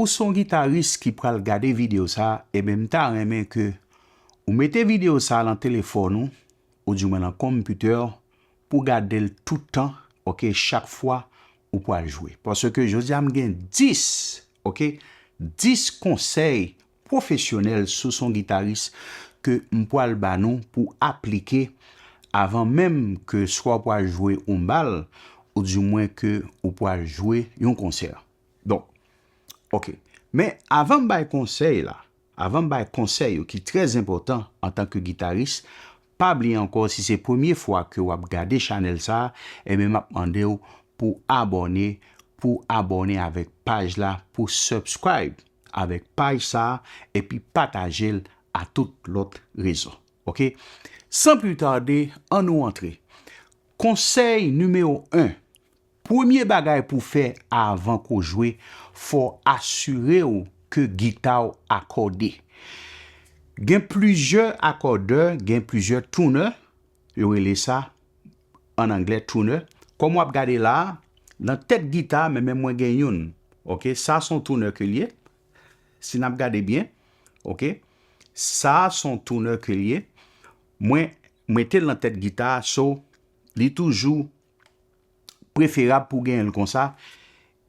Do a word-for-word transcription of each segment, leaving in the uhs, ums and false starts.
Ou se yon gitaris ki pral gade videyo sa, ebyen m ta renmen ke ou mete videyo sa lan telefòn ou, oudimwen lan konpitè, pou gade l toutan, oke, chak fwa ou pral jwe. Paske jodi a m gen dis, oke, dis konsèy pwofesyonèl sou son gitaris ke m pral ba nou pou aplike avan menm ke swa w pral jwe yon bal, oudimwen ke ou pral jwe yon konsè. Donk, oke. Men avan m bay konsèy la, avan m bay konsèy yo ki trè enpòtan antanke gitaris, pa bliye ankò, si se premye fwa ke w ap gade chanèl sa, ebyen m ap mande w pou abòne, pou abòne avèk paj la, pou subscribe avèk paj sa, epi pataje l a tout lòt rezo. Oke? San pli tade, ann nou antre. Konsèy nimewo en. Premye bagay pou w fè avan ke w jwe, fò w asire w ke gita w akòde. Gen plizyè akòdè, gen plizyè tuner, yo rele sa an anglè tuner. Kòm w ap gade la a, nan tèt gita, men menm mwen gen youn. Oke, sa se yon tuner ke l ye. Si n ap gade byen, oke, sa se yon tuner ke l ye. Mwen mete l nan tèt gita, so li toujou preferab pou w genyen l konsa.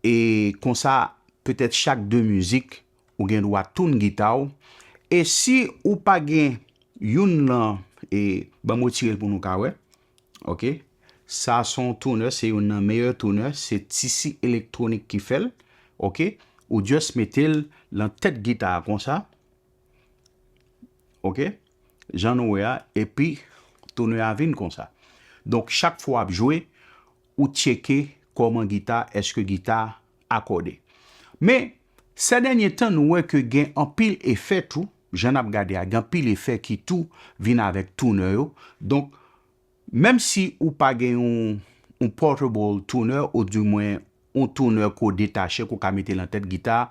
E konsa, petèt chak de mizik, ou gen dwa tune gita w. E si ou pa gen youn nan, e, ban m retire l pou nou ka wè. Oke? Sa se yon tuner, se youn nan meyè tuner, se T C Electronic ki fè l. Oke? Ou just mete l nan tèt gita a konsa. Oke? Jan nou wè a, epi tuner a vin konsa. Donk, chak fwa w ap jwe, ou tcheke kòman gita, èske gita akòde. Men, sè dènye tan, nou wè ke gen anpil efè tou, jan n ap gade a, gen anpil efè ki tou vin avèk tuner yo. Donk, menm si ou pa gen yon, yon portable tuner, oudimwen yon tuner ke w detache, ke w ka mete nan tèt gita,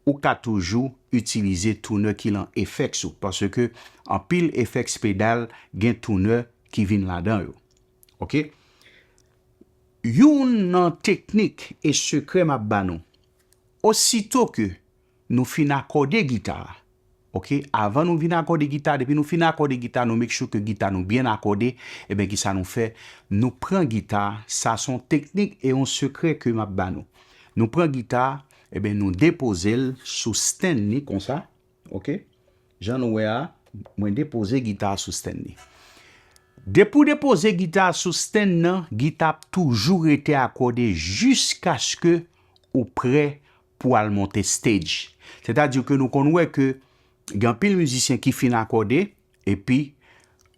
ou ka toujou itilize tuner ki lan effects ou, paske anpil effects pedal gen tuner ki vin ladan yo. Oke? Youn nan teknik e sekrè m ap ba nou, osito ke nou fin akòde gita a, oke, avan nou vin akòde gita, depi nou fin akòde gita, nou make sure ke gita nou byen akòde, ebyen, kisa nou fè? Nou pran gita, sa se yon teknik e yon sekrè ke m ap ba nou. Nou pran gita, ebyen, nou depoze l sou stand li konsa, oke? Jan nou wè a, mwen depoze gita a sou stand li. Depi w depoze gita a sou stand nan, gita ap toujou rete akòde jiskaske ou prè pou al monte stage. Sètadi ke nou konn wè ke gen anpil mizisyen ki fin akòde, epi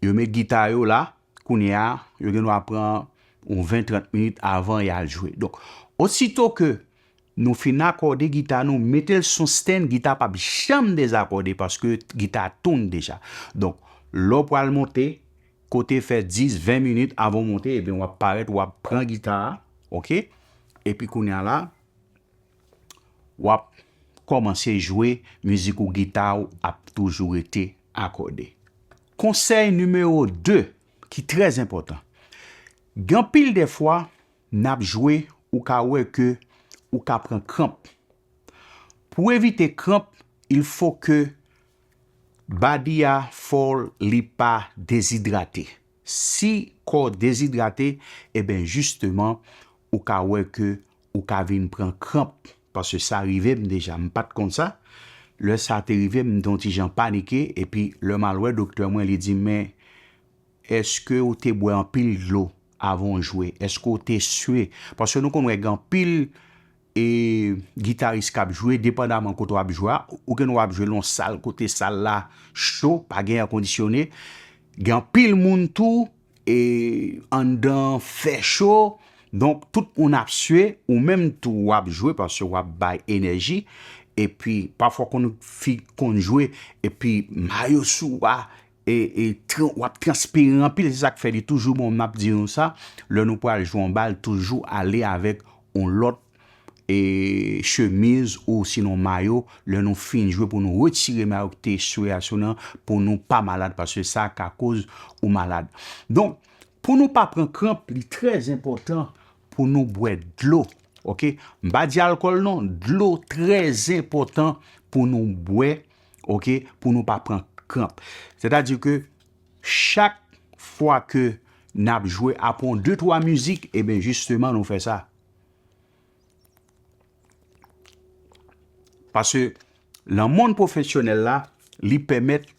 yo met gita yo la, kounye a, yo gen dwa pran yon ven, trant minit avan y al jwe. Donk, osito ke nou fin akòde gita nou, mete l sou stand, gita p ap janm dezakòde paske gita tune deja. Donk, lè w pral monte, kote fè dis, ven minit avan w monte, ebyen, w ap parèt, w ap pran gita a, oke? Epi kounye a la, w ap kòmanse jwe mizik ou, gita w ap toujou rete akòde. Konsèy nimewo de, ki trè enpòtan. Gen anpil de fwa, n ap jwe, ou ka wè ke ou ka pran kranp. Pou evite kranp, il faut que body a fò li pa dezidrate. Si kò w dezidrate, ebyen, jisteman, ou ka wè ke ou ka vin pran kranp. Paske sa rive m deja, m pa t konn sa. Lè sa te rive m, m te yon ti jan panike, epi lè m al wè doktè mwen, li di m, men, èske ou te bwè anpil dlo avan w jwe? Èske ou te swe? Paske nou konn wè gen anpil, e, gitaris k ap jwe, depandaman kote w ap jwe a, ou gen dwa ap jwe nan yon sal kote sal la cho, pa gen èkondisyone. Gen anpil moun tou, e, anndan fè cho. Donk, tout moun ap swe, ou menm tou w ap jwe paske w ap bay enèji. Epi, pafwa konn fi konn jwe, epi mayo sou w a, e, e tran-, w ap transpire anpil. Se sa k fè li toujou bon, m ap di nou sa, lè nou pral jwe yon bal, toujou ale avèk yon lòt, e, chemiz ou sinon mayo, lè nou fin jwe, pou nou retire mayo ki te swe a sou nou an, pou nou pa malad, paske sa ka koz ou malad. Donk, pou nou pa pran kranp, li trè enpòtan pou nou bwè dlo. Ok? M pa di alkòl non, dlo trè enpòtan pou nou bwè, ok? Pou nou pa pran kranp. Sètadi ke chak fwa ke n ap jwe, apre yon de twa mizik, ebyen, jisteman, nou fè sa. Paske nan mond pwofesyonèl la, li pèmèt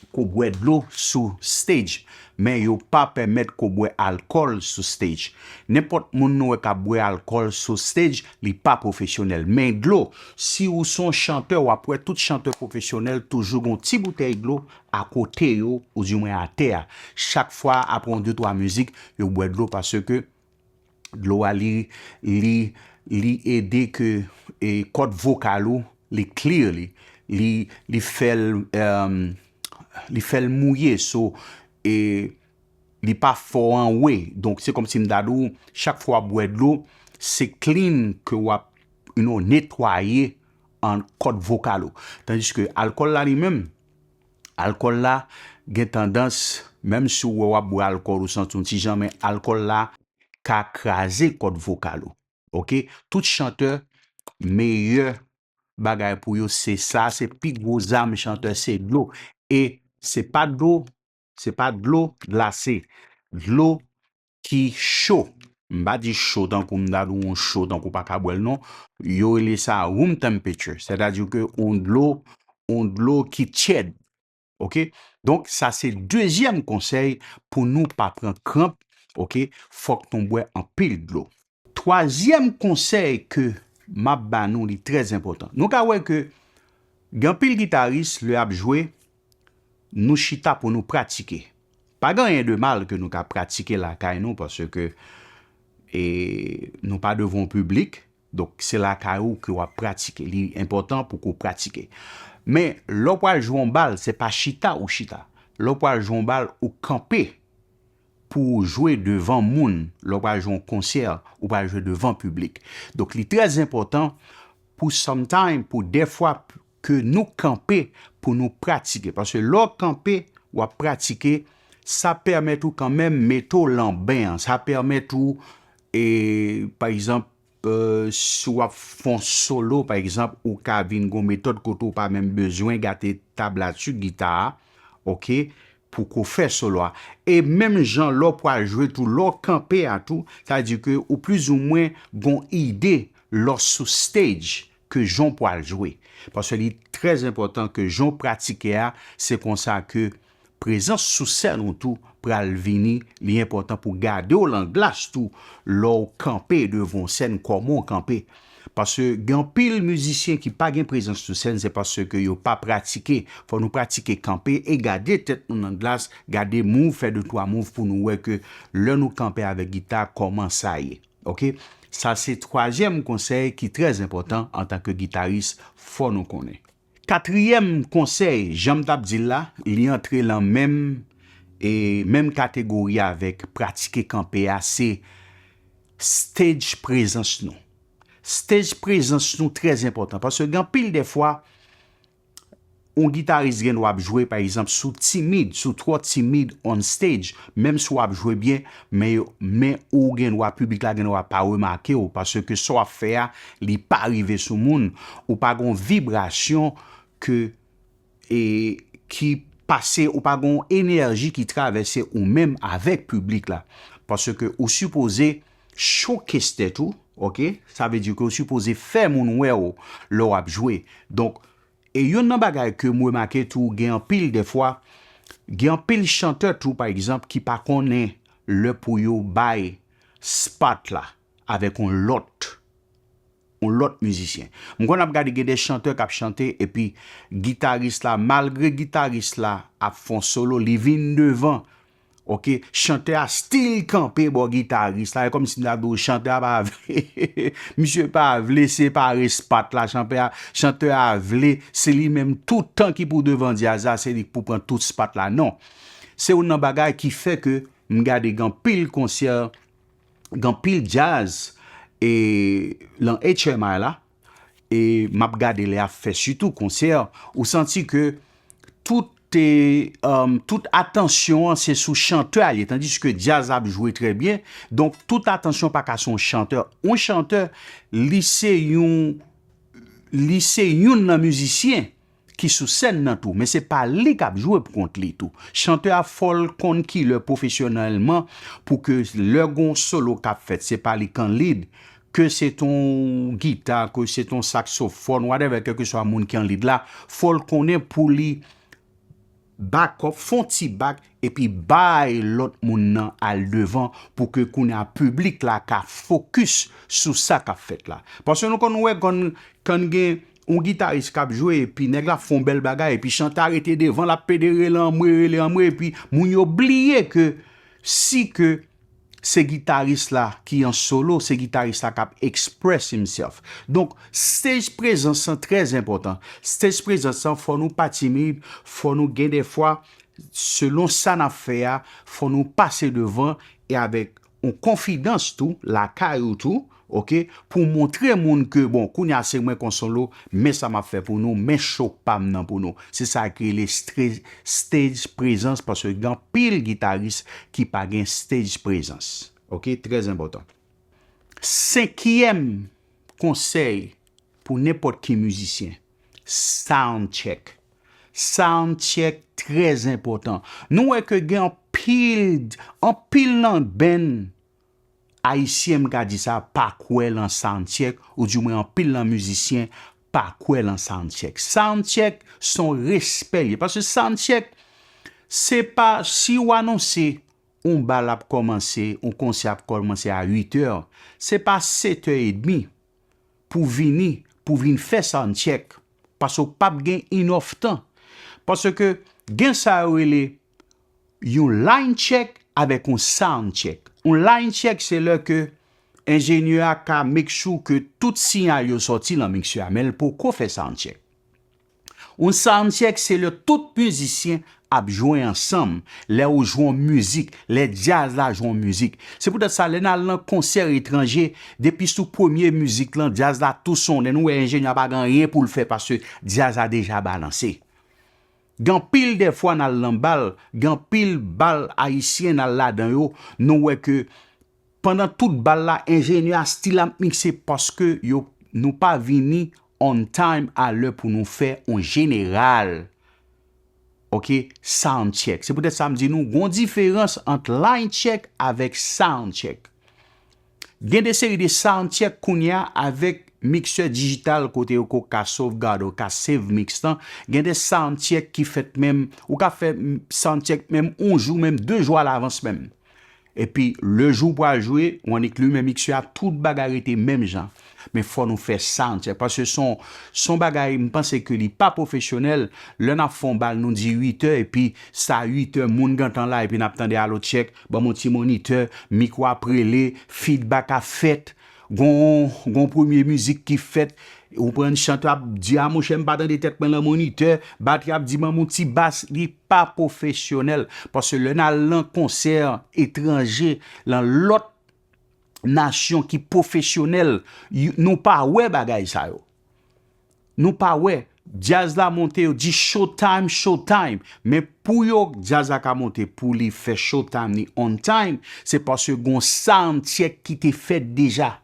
ke w bwè dlo sou stage, men yo pa pèmèt ke w bwè alkòl sou stage. Nenpòt moun nou wè k ap bwè alkòl sou stage, li pa pwofesyonèl. Men dlo, si ou se yon chantè, w ap wè tout chantè pwofesyonèl toujou gen yon ti boutèy dlo akote yo, oudimwen atè a. Chak fwa, apre yon de twa mizik, yo bwè dlo paske dlo a, li, li, li ede ke, e, kòd vokal ou, li clear, li, li, li fè l, em, li fè l mouye, so, e, li pa fò anwe. Donk, se kòmsi m ta di w, chak fwa w ap bwè dlo, se clean ke w ap, you know, netwaye an kòd vokal ou. Tandiske alkòl la li menm, alkòl la gen tandans, menm si w wè w ap bwè alkòl, ou santi yon ti jan, men alkòl la ka kraze kòd vokal ou. Ok? Tout chantè, meyè bagay pou yo, se sa, se pi gwo zam chantè, se dlo. E se pa dlo, se pa dlo glase. Dlo ki cho. M pa di cho tankou m ta di w yon cho tankou w pa ka bwè l non. Yo rele sa room temperature. Sètadi ke yon dlo, yon dlo ki tyèd. Ok? Donk, sa se dezyèm konsèy pou nou pa pran kranp, ok? Fòk nou bwè anpil dlo. Twazyèm konsèy ke m ap ba nou, li trè enpòtan. Nou ka wè ke gen anpil gitaris, lè y ap jwe, nou chita pou nou pratike. Pa gen anyen de mal ke nou ka pratike lakay nou, paske, e, nou pa devan yon piblik, donk se lakay ou ke w ap pratike. Li enpòtan pou ke w pratike. Men, lè w pral jwe yon bal, se pa chita ou chita. Lè w pral jwe yon bal, ou kanpe pou w jwe devan moun. Lè w pral jwe yon konsè, ou pral jwe devan piblik. Donk, li trè enpòtan pou sometime, pou dèfwa ke nou kanpe pou nou pratike. Paske lè w kanpe, w ap pratike, sa pèmèt ou kanmenm mete w lan ben an. Sa pèmèt ou, e, pa egzanp, e, si w ap fè yon solo, pa egzanp, ou ka vin gen yon metòd kote w pa menm bezwen gate tablati gita a, ok, pou ke w fè solo a. E menm jan lè w pral jwe tou, lè w kanpe a tou, sa vle di ke ou plizoumwen gen yon ide lè w sou stage ke jan w pral jwe. Paske li trè enpòtan ke jan w pratike a, se konsa ke prezans sou sèn ou tou pral vini, li enpòtan pou gade w lan glas tou, lè w kanpe devan yon sèn, kòman w kanpe. Paske gen anpil mizisyen ki pa gen prezans sou sèn, se paske yo pa pratike. Fò nou pratike kanpe e gade tèt nou nan glas, gade move, fè de twa move pou nou wè ke lè nou kanpe avèk gita, kòman sa ye. Ok? Sa se twazyèm konsèy ki trè enpòtan antanke gitaris, fò nou konnen. Katriyèm konsèy, jan m t ap di l la, li antre lan menm, e menm kategori avèk pratike kanpe a, se stage prezans nou. Stage prezans nou trè enpòtan, paske gen anpil dèfwa, yon gitaris gen dwa ap jwe, pa egzanp, si w timid, si w twò timid on stage, menm si w ap jwe byen, men yo, men ou gen dwa, piblik la gen dwa pa remake w, paske sa w ap fè a, li pa rive sou moun, ou pa gen yon vibrasyon ke, e, ki pase, ou pa gen yon enèji ki travèse ou menm avèk piblik la. Paske ou sipoze showcase tèt ou, ok? Sa vle di ke ou sipoze fè moun wè w lè w ap jwe. Donk, e youn nan bagay ke m remake tou, gen anpil dèfwa, gen anpil chantè tou, pa egzanp, ki pa konnen lè pou yo bay spot la avèk yon lòt, yon lòt mizisyen. M konn ap gade gen de chantè k ap chante, epi gitaris la, malgre gitaris la ap fè yon solo, li vin devan, ok, chantè a still kanpe bò gitaris la. E kòmsi m ta di w, chantè a pa vle, misye pa vle separe spot la. Chantè a, chantè a vle, se li menm tout tan ki pou devan dyaz la, se li k pou pran tout spot la. Non. Se youn nan bagay ki fè ke m gade gen anpil konsè, gen anpil djaz, e, lan H M I la, e m ap gade lè y ap fè sitou konsè, ou santi ke tout te, um, tout atansyon an se sou chantè a ye, tandiske djaz ap jwe trè byen. Donk, tout atansyon pa ka sou yon chantè. Yon chantè, li se yon, li se youn nan mizisyen ki sou sèn nan tou, men se pa li k ap jwe pou kont li tou. Chantè a fò l konn kilè pwofesyonèlman pou ke lè gon solo k ap fèt, se pa li k an lead, ke se t on gita, ke se t on saksofòn, whatever, kèlkeswa moun ki an lead la, fò l konnen pou li back up, fè on ti back, epi bay lòt moun nan al devan pou ke kounye a piblik la ka fokis sou sa k ap fèt la. Paske nou konn wè kan, kan gen yon gitaris k ap jwe, epi nèg la fè on bèl bagay, epi chantè a rete devan, l ap pede rele anmwe, rele anmwe, epi moun yo bliye ke si ke se gitaris la ki an solo, se gitaris la k ap express himself. Donk, stage presence lan trè enpòtan. Stage presence lan, fò nou pa timid, fò nou gen de fwa, selon sa n ap fè a, fò nou pase devan e avèk yon konfidans tou, lakay ou tou, oke, pou montre moun ke, bon, kounye a se mwen k an solo, men sa m ap fè pou nou, men show pa m nan pou nou. Se sa ki rele stre-, stage presence, paske gen anpil gitaris ki pa gen stage presence. Oke, trè enpòtan. Senkyèm konsèy pou nenpòt ki mizisyen, sound check. Sound check trè enpòtan. Nou wè ke gen anpil, anpil nan band ayisyen, m ka di sa, pa kwè lan sound check, oudimwen anpil nan mizisyen pa kwè lan sound check. Sound check se yon respè l ye. Paske sound check, se pa si w anonse yon bal ap kòmanse, yon konsè ap kòmanse a uit è, se pa sèt è edmi pou vini, pou vin fè sound check. Paske w p ap gen enough tan. Paske gen sa yo rele yon line check avèk yon sound check. Yon line check, se lè ke enjenyè a ka make sure ke tout siyal yo sòti lan miksè a, men l poko fè sound check. Yon sound check, se lè tout mizisyen ap jwe ansanm, lè ou jwe yon mizik, lè djaz la jwe yon mizik. Se poutèt sa, lè n al nan konsè etranje, depi sou premye mizik lan, djaz la tou sonnen, nou wè enjenyè a pa gen anyen pou l fè paske djaz la deja balanse. Gen anpil de fwa n al nan bal, gen anpil bal ayisyen n al ladan yo, nou wè ke pandan tout bal la, enjenyè a still ap mikse paske yo, nou pa vini on time a lè pou nou fè on jeneral. Oke, sound check. Se poutèt sa m di nou, gon diferans ant line check avèk sound check. Gen de seri de sound check kounye a avèk miksè dijital kote yo ko ka sauvegarde, ou ka save mix lan. Gen de sound check ki fèt menm, ou ka fè m-, sound check menm yon jou, menm de jou alavans menm. Epi, le jou w pral jwe, w annik limen miksè a, tout bagay rete menm jan. Men fò nou fè sound check. Paske se yon, se yon bagay, m panse ke li pa pwofesyonèl. Lè n ap fè yon bal, nou di uit è, epi sa uit è, moun gentan la, epi n ap tande alo check, ban m yon ti monitè, mikwo ap rele, feedback ap fèt. Gon, gon premye mizik ki fèt, ou pran chantè ap di, "A monchè, m pa tande tèt mwen lan monitè," batri ap di, "Ban m yon ti bas," li pa pwofesyonèl. Paske lè n al lan konsè etranje, lan lòt nasyon ki pwofesyonèl, y-, nou pa wè bagay sa yo. Nou pa wè. Djaz la monte, yo di showtime, showtime. Men pou yo, djaz la ka monte, pou li fè showtime ni on time, se paske gon sound check ki te fèt deja.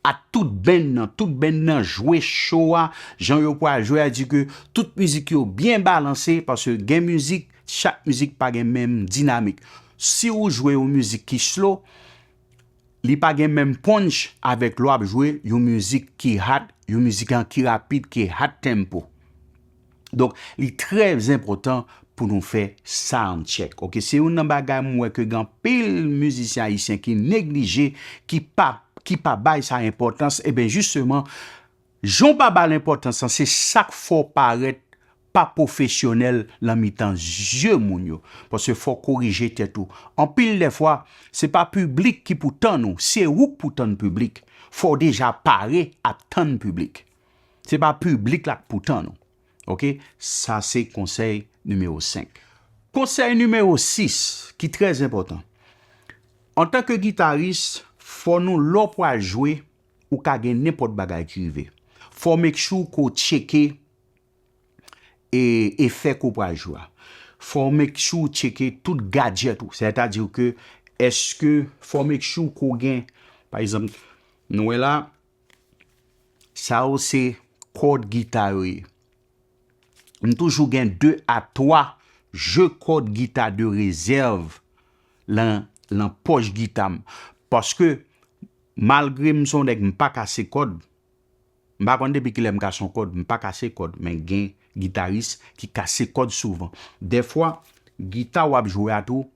A tout band nan, tout band nan jwe show a, jan yo pral jwe a, di ke tout mizik yo byen balanse, paske gen mizik, chak mizik pa gen menm dinamik. Si ou jwe yon mizik ki slow, li pa gen menm punch avèk lè w ap jwe yon mizik ki hot, yon mizik an ki rapid, ki hot tempo. Donk, li trè enpòtan pou nou fè sound check. Oke, se youn nan bagay mwen wè ke gen anpil mizisyen ayisyen ki neglije, ki pa, ki pa bay sa enpòtans. Eben, jisteman, jan w pa ba l enpòtans lan, se sa k fè w parèt pa pwofesyonèl lan mitan zye moun yo. Paske fò w korije tèt ou. Anpil de fwa, se pa piblik ki pou tann ou, se ou k pou tann piblik. Fò w deja pare ap tann piblik. Se pa piblik la k pou tann ou. Oke? Sa se konsèy nimewo senk. Konsèy nimewo sis, ki trè enpòtan. Antanke gitaris, fò nou, lè w pral jwe, ou ka gen nenpòt bagay ki rive. Fò w make sure ke w tcheke, e efè ke w pral jwe a. Fò w make sure w tcheke tout gadget ou. Sètadi ke èske, fò w make sure ke w gen, pa egzanp, nou wè la, sa yo se kòd gita yo ye. M toujou gen de a twa je kòd gita de rezèv lan, lan pòch gita m. Paske, malgre m se yon nèg m pa kase kòd, m pa konn depi kilè m kase yon kòd, m pa kase kòd, men gen gitaris ki kase kòd souvan. Dèfwa, gita w ap jwe a tou,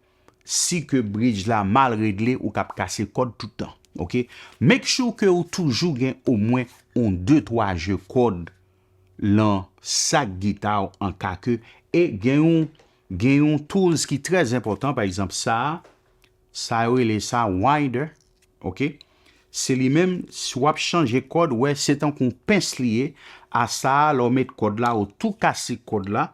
si ke bridge la mal regle, ou kab kase kòd tout tan. Oke? Make sure ke ou toujou gen omwen yon de twa je kòd lan sak gita w an ka ke, e gen yon, gen yon tools ki trè enpòtan, pa egzanp sa a, sa yo rele sa winder, oke? Se li menm, si w ap chanje kòd, wè, se tankou yon pens li ye, a sa a, lè w met kòd la, ou tou kase kòd la,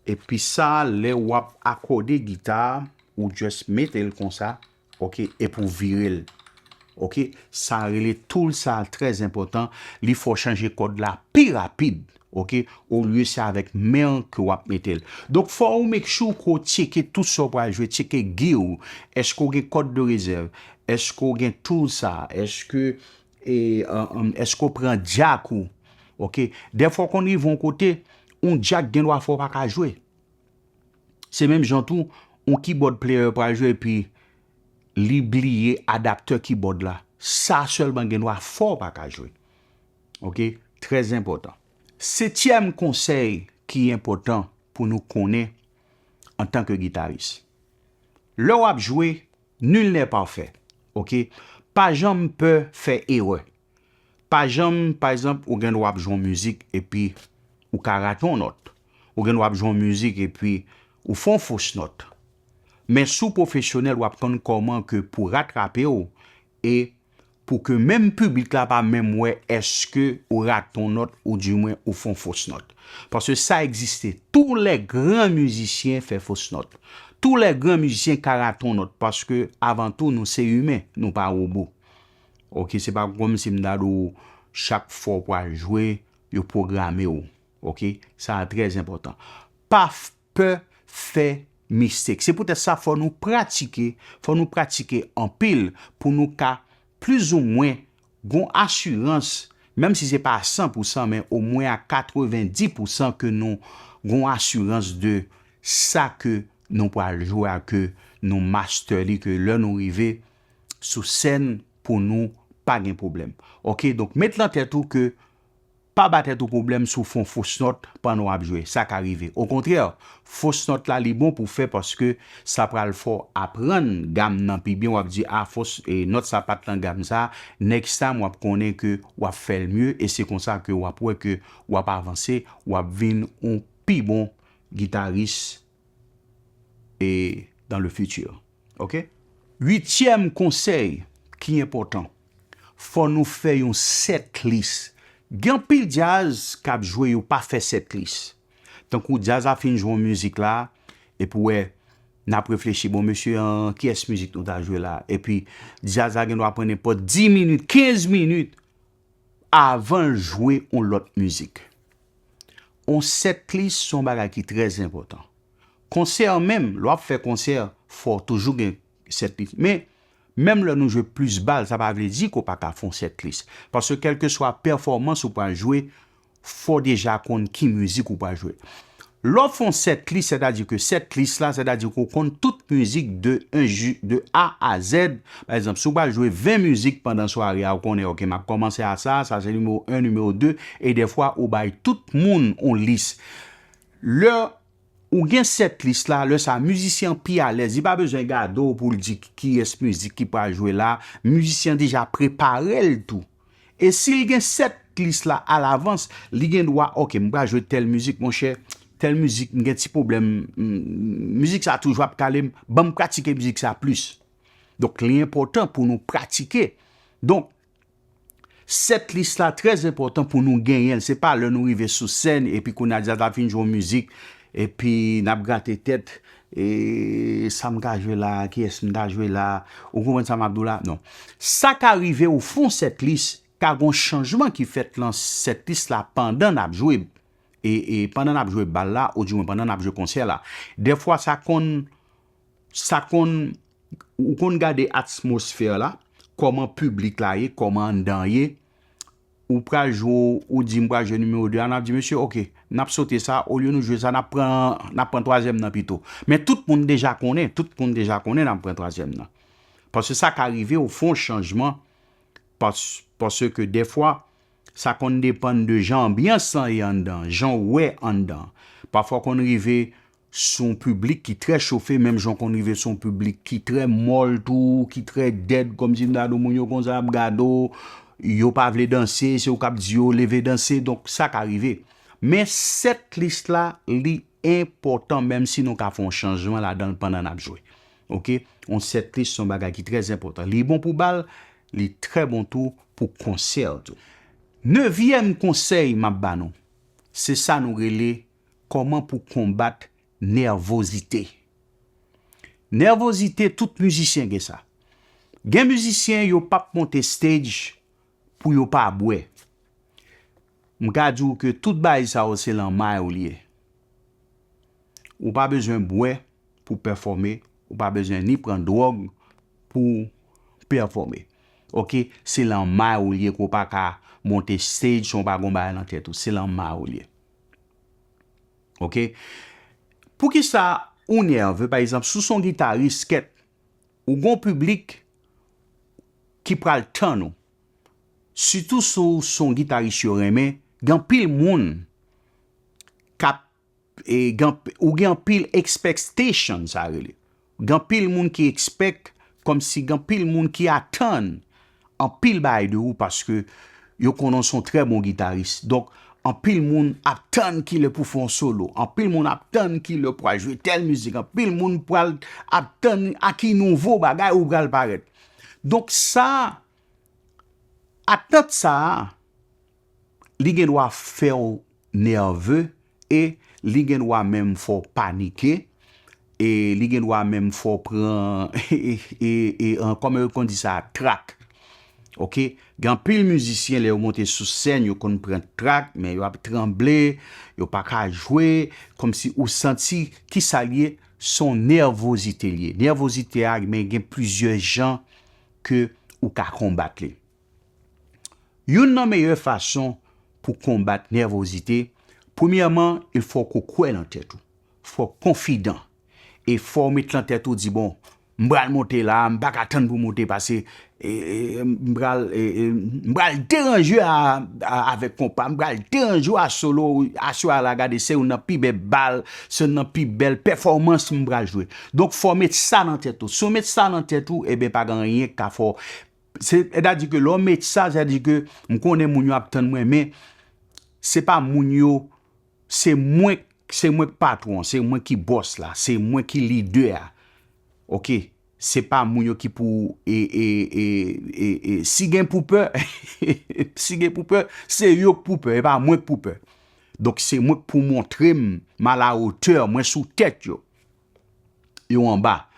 epi sa a, lè w ap akòde gita a, ou just mete l konsa, oke, epi w vire l. Oke, sa rele tool sa trè enpòtan, li fè w chanje kòd la pi rapid, oke, olye se avèk men w ke w ap mete l. Donk, fò ou make sure ke w tcheke tout sa w pral jwe, tcheke gear ou, èske w gen kòd de rezèv, èske w gen tool sa, èske, e, e, e, èske w pran jack ou, oke, dèfwa w konn rive yon kote, yon jack gen dwa fè w pa ka jwe. Se menm jan tou, yon keyboard player pral jwe epi li bliye adaptè keyboard la. Sa sèlman gen dwa fè w pa ka jwe. Oke? Trè enpòtan. Setyèm konsèy ki enpòtan pou nou konnen antanke gitaris. Lè w ap jwe, nul n'est parfait. Oke? Pa janm pè fè erè. Pa janm, pa egzanp, ou gen dwa ap jwe yon mizik epi ou ka rate yon nòt. Ou gen dwa ap jwe yon mizik epi ou fè yon fos nòt. Men si w pwofesyonèl, w ap konn kòman ke pou ratrape w e pou ke menm piblik la pa menm wè èske ou rate yon nòt oudimwen ou fè yon fos nòt. Paske sa egziste. Tous les grands musiciens fè fos nòt. Tous les grands musiciens ka rate yon nòt paske avan tou nou se imen, nou pa wobo. Oke, se pa kòmsi m ta di w chak fwa w pral jwe, yo pwograme w. Oke, sa a trè enpòtan. Pa f-, pè fè mistake. Se poutèt sa, fò nou pratike, fò nou pratike anpil pou nou ka plizoumwen gon asirans, menm si se pa a san pou san, men omwen a katrevenndis pou san ke nou gon asirans de sa ke nou pral jwe a, ke nou master li, ke lè nou rive sou sèn pou nou pa gen pwoblèm. Oke, donk met lan tèt ou ke pa ba tèt ou pwoblèm si w fè yon fos nòt pandan w ap jwe. Sa ka rive. Okontrè, fos nòt la li bon pou fè paske sa pral fè w aprann gam nan pi byen. W ap di, a, fos, e, nòt sa pa t nan gam sa. Next time, w ap konnen ke w ap fè l mye e se konsa ke w ap wè ke w ap avanse, w ap vin yon pi bon gitaris e dans le futur. Oke? Uityèm konsèy ki enpòtan, fò nou fè yon set list. Gen anpil djaz k ap jwe, yo pa fè set list. Tankou djaz la fin jwe yon mizik la, epi w wè, n ap reflechi, bon, mesye, an, kiyès mizik nou ta jwe la? Epi djaz la gen dwa pran nenpòt dis minit, kenz minit avan l jwe yon lòt mizik. Yon set list se yon bagay ki trè enpòtan. Konsè menm, lè w ap fè konsè, fò w toujou gen set list. Men, menm lè nou jwe plis bal, sa pa vle di ke w pa ka fè yon set list. Paske kèlkeswa pèfòmans ou pral jwe, fò w deja konn ki mizik ou pral jwe. Lè w fè yon set list, sètadi ke set list la, sètadi ke w konn tout mizik de un ju-, de A a Z. Pa egzanp, si w pral jwe ven mizik pandan sware a, ou konnen, oke, m ap kòmanse a sa, sa se nimewo en, nimewo de, e dèfwa ou bay tout moun yon lis. Lè ou gen set list la, lè sa a mizisyen an pi alèz, li pa bezwen gade w pou l di kiyès mizik ki pral jwe la, mizisyen an deja prepare l tou. E si l gen set list la alavans, li gen dwa, oke, m pral jwe tèl mizik, monchè, tèl mizik, m gen ti pwoblèm, m, mizik sa toujou ap kale m, ban m pratike mizik sa plis. Donk, li enpòtan pou nou pratike. Donk, set list la trè enpòtan pou nou genyen l. Se pa lè nou rive sou sèn, epi kounye a djaz la fin jwe yon mizik, epi n ap grate tèt, e sa m ka jwe la, kiyès m ta jwe la, ou konprann sa m ap di w la? Non. Sa ka rive ou fè yon set list, ka gon chanjman ki fèt lan set list la pandan n ap jwe. e, e pandan n ap jwe bal la, oudimwen pandan n ap jwe konsè la. Dèfwa, sa konn, sa konn, ou konn gade atmosfè la, kòman piblik la ye, kòman anndan ye, ou pral jwe, ou di m pral jwe nimewo de a, n ap di, mesye, oke, n ap sote sa, olye nou jwe sa, n ap pran, n ap pran twazyèm nan pito. Men tout moun deja konnen, tout moun deja konnen n ap pran twazyèm nan. Paske sa ka rive, ou fè yon chanjman, pas, paske dèfwa, sa konn depann de jan anbyans lan ye anndan, jan w wè anndan. Pafwa, w konn rive sou yon piblik ki trè chofe, menm jan w konn rive sou yon piblik ki trè mòl tou, ki trè dèd, kòmsi m ta di w moun yo konsa ap gade w, yo pa vle danse, se ou k ap di yo leve danse, donk sa ka rive. Men sètlis la, li enpòtan, menm si nou ka fè yon chanjman ladan l pandan n ap jwe. Oke? Yon sètlis se yon bagay ki trè enpòtan. Li bon pou bal, li trè bon tou pou konsè tou. Nevyèm konsèy m ap ba nou, se sa nou rele kòman pou konbat nèvozite. Nèvozite, tout mizisyen gen sa. Gen mizisyen, yo p ap monte stage pou yo pa bwè. M ka di w ke tout bagay sa yo se lan may ou l ye. Ou pa bezwen bwè pou pèfòme, ou pa bezwen ni pran dwòg pou pèfòme. Oke, se lan may ou l ye ke w pa ka monte stage san w pa gon bagay nan tèt ou. Se lan may ou l ye. Oke? Poukisa ou nève, pa egzanp, si w se yon gitaris, kèt, ou gon piblik ki pral tann ou. Sitou si w se yon gitaris yo renmen, gen anpil moun k ap, e, gen, ou gen anpil expectation, sa rele. Gen anpil moun ki expect, kòmsi gen anpil moun ki atann anpil bagay de ou paske yo konnen w se yon trè bon gitaris. Donk, anpil moun ap tann kilè pou fè yon solo. Anpil moun ap tann kilè pou al jwe tèl mizik. Anpil moun pral ap tann a ki nouvo bagay ou pral parèt. Donk, sa, atant sa a, li gen dwa fè w nève e li gen dwa menm fè w panike e li gen dwa menm fè w pran, e, e, e, an, kòman yo konn di sa, trak. Oke? Gen anpil mizisyen, lè yo monte sou sèn, yo konn pran trak, men yo ap tranble, yo pa ka jwe, kòmsi ou santi ki sa l ye, se yon nèvozite l ye. Nèvozite a, men gen plizyè jan ke ou ka konbat li. Youn nan meyè fason pou konbat nèvozite, premyèman, il fò ke w kwè nan tèt ou. Fò w konfidan. E fò w met lan tèt ou di, bon, m pral monte la, m pa ka tann pou monte pase, e, e, m pral, e, e, m pral deranje a, a, avèk konpa, m pral deranje a solo, aswè a la gade se youn nan pi bèl bal, se youn nan pi bèl pèfòmans m pral jwe. Donk, fò w met sa nan tèt ou. Si w met sa nan tèt ou, ebyen, pa gen anyen k ka fè w Se, sètadi ke lè w met sa, sètadi ke m konnen moun yo ap tann mwen, men se pa moun yo, se mwen, se mwen k patwon an, se mwen ki bòs la, se mwen ki lidè a. Oke? Se pa moun yo ki pou, e, e, e, e, e, si gen pou pè, si gen pou pè, se yo k pou pè, e pa mwen k pou pè. Donk, se mwen k pou montre m, m a la otè, mwen sou tèt yo. Yo anba.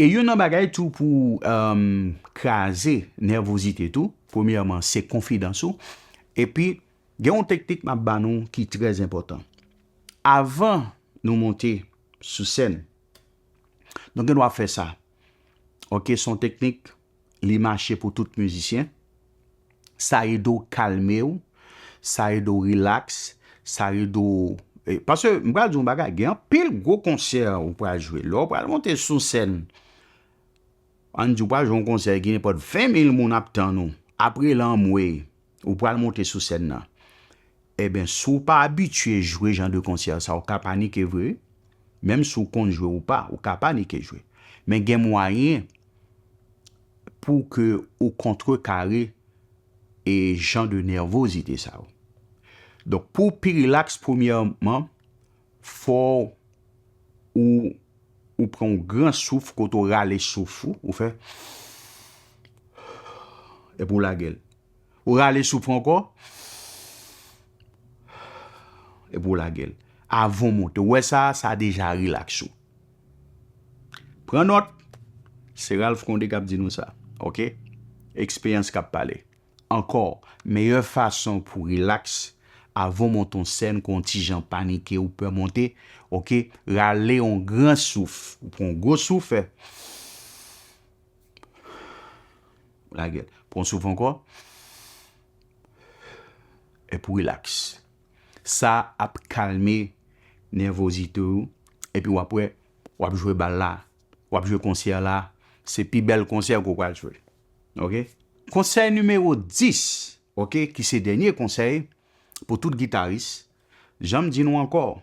E youn nan bagay tou pou, um, kraze nèvozite tou, premyèman, se konfidans ou. Epi, gen yon teknik m ap ba nou ki trè enpòtan. Avan nou monte sou sèn, nou gen dwa fè sa. Oke, se yon teknik, li mache pou tout mizisyen. Sa ede w kalme w, sa ede w rilaks, sa ede w, e, paske m pral di w yon bagay, gen anpil gwo konsè ou pral jwe. Lè w pral monte sou sèn, ann di w pral jwe yon konsè ki nenpòt ven mil moun ap tann ou. Apre l anmwey, ou pral monte sou sèn nan. Ebyen, si w pa abitye jwe jan de konsè sa, ou ka panike vre. Menm si w konn jwe ou pa, ou ka panike jwe. Men gen mwayen pou ke ou kontrekare e jan de nèvozite sa yo. Donk, pou w pi rilaks, premyèman, fò ou, ou pran yon gran souf, kote w rale souf ou, ou fè, epi w lage l. Ou rale souf ankò, epi w lage l. Avan w monte. Ou wè sa, sa deja rilaks ou. Pran nòt, se Ralph Condé k ap di nou sa. Oke? Eksperyans k ap pale. Ankò, meyè fason pou rilaks avan w monte yon sèn, ke w yon ti jan panike, ou pè monte, oke, rale yon gran souf. Ou pran yon gwo souf, fè. Lage l. Pran yon souf ankò. Epi w rilaks. Sa ap kalme nèvozite w. Epi w ap wè, w ap jwe bal la. W ap jwe konsè la. Se pi bèl konsè ke w pral jwe. Oke? Konsèy nimewo dis, oke, ki se dènye konsèy pou tout gitaris. Jan m di nou ankò,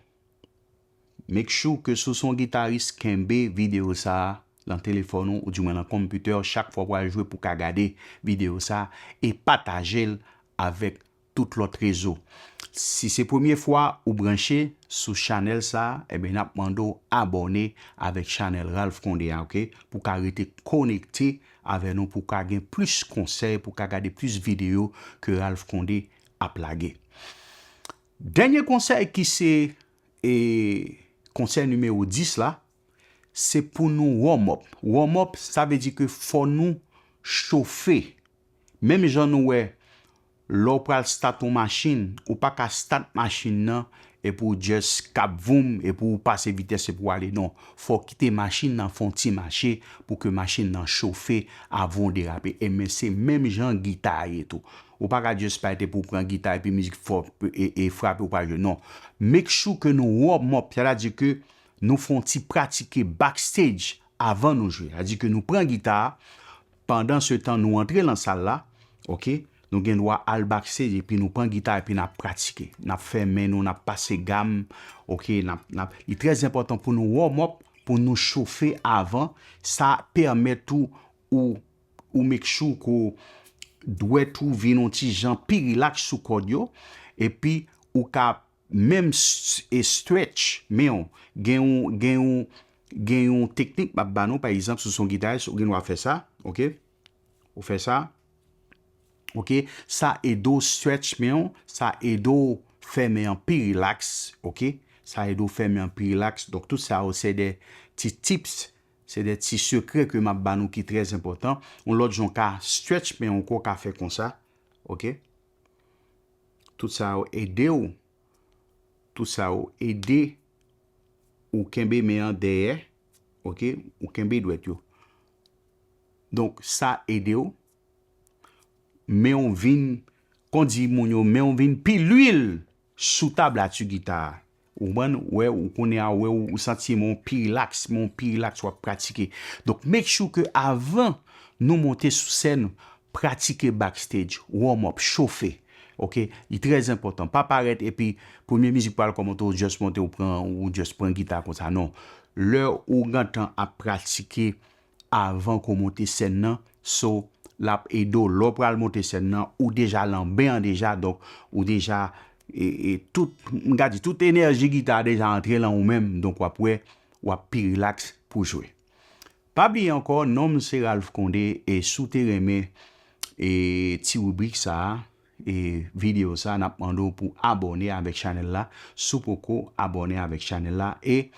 make sure ke si w se yon gitaris, kenbe videyo sa a nan telefòn ou, oudimwen nan konpitè w, chak fwa w pral jwe pou w ka gade videyo sa a, e pataje l avèk tout lòt rezo. Si se premye fwa ou branche sou chanèl sa a, ebyen, n ap mande w abòne avèk chanèl Ralph Condé a, oke? Pou w ka rete konekte avè nou, pou w ka gen plis konsèy, pou w ka gade plis videyo ke Ralph Condé ap lage. Dènye konsèy ki se, e, konsèy nimewo dis la, se pou nou warm up. Warm up, sa vle di ke fò nou chofe. Menm jan nou wè, lè w pral start yon machin, ou pa ka start machin nan epi w just kap voum, epi w pase vitès epi w ale. Non, fò w kite machin nan fè yon ti mache pou ke machin nan chofe avan w derape. Ebyen, se menm jan gita a ye tou. Ou pa ka just pa rete pou w pran gita epi mizik fò e, e frape ou pa jwe. Non. Make sure ke nou warm up, sètadi ke nou fè yon ti pratike backstage avan nou jwe. Sètadi ke nou pran gita a, pandan se tan nou antre nan sal la, oke, nou gen dwa al backstage epi nou pran gita epi n ap pratike. N ap fè men nou, n ap pase gam, oke, n ap, n ap, li trè enpòtan pou nou warm up, pou nou chofe avan. Sa pèmèt ou, ou, ou make sure ke dwèt ou vin yon ti jan pi rilaks sou kòd yo, epi ou ka menm s-, e stretch men w. Gen yon, gen yon, gen yon teknik m ap ba nou, pa egzanp, si w se yon gitaris, ou gen dwa fè sa, oke? Ou fè sa, oke? Sa ede w stretch men w, sa ede w fè men an pi rilaks, oke? Sa ede w fè men an pi rilaks. Donk, tout sa yo, se de ti tips, se de ti sekrè ke m ap ba nou ki trè enpòtan. Yon lòt jan w ka stretch men w ankò, w ka fè konsa, oke? Tout sa yo ede w. Tout sa yo ede ou kenbe men an dèyè, oke? Ou kenbe dwèt yo. Donk, sa ede w. Men w vin, kon di moun yo, men w vin pi lwil sou tablati gita a. Ou konprann? Wè, ou konnen a, wè, ou, ou santi men w pi rilaks, men w pi rilaks, w ap pratike. Donk, make sure ke avan nou monte sou sèn, pratike backstage, warm up, chofe. Oke? Li trè enpòtan. Pa parèt epi premye mizik pral kòmanse, ou just monte, ou pran, ou just pran gita konsa. Non. Lè ou gentan ap pratike avan ke w monte sèn nan, so, l ap ede w. Lè w pral monte sèn nan, ou deja lan ben an deja, donk, ou deja, e, e, tout, m ka di, tout enèji gita a deja antre lan ou menm, donk, w ap wè, w ap pi rilaks pou jwe. Pa bliye ankò, non m se Ralph Condé, e si w te renmen, e, ti ribrik sa a, e, videyo sa a, n ap mande w pou abòne avèk chanèl la, si w poko abòne avèk chanèl la, e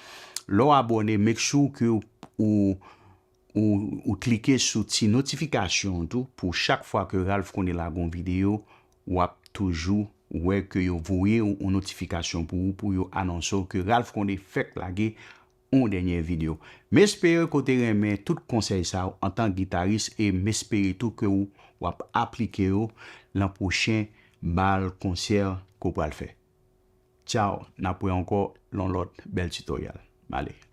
lè w abòne, make sure ke ou, ou, ou, ou klike sou ti notifikasyon an tou, pou chak fwa ke Ralph Condé lage yon videyo, w ap toujou wè ke yo voye yon, yon notifikasyon pou ou, pou yo anonse w ke Ralph Condé fèk lage yon dènye videyo. M espere ke w te renmen tout konsèy sa yo antan gitaris e m espere tou ke w, w ap aplike yo lan pwochen bal konsè ke w pral fè. Tchaw, n ap wè ankò lan yon lòt bèl tutorial. M ale.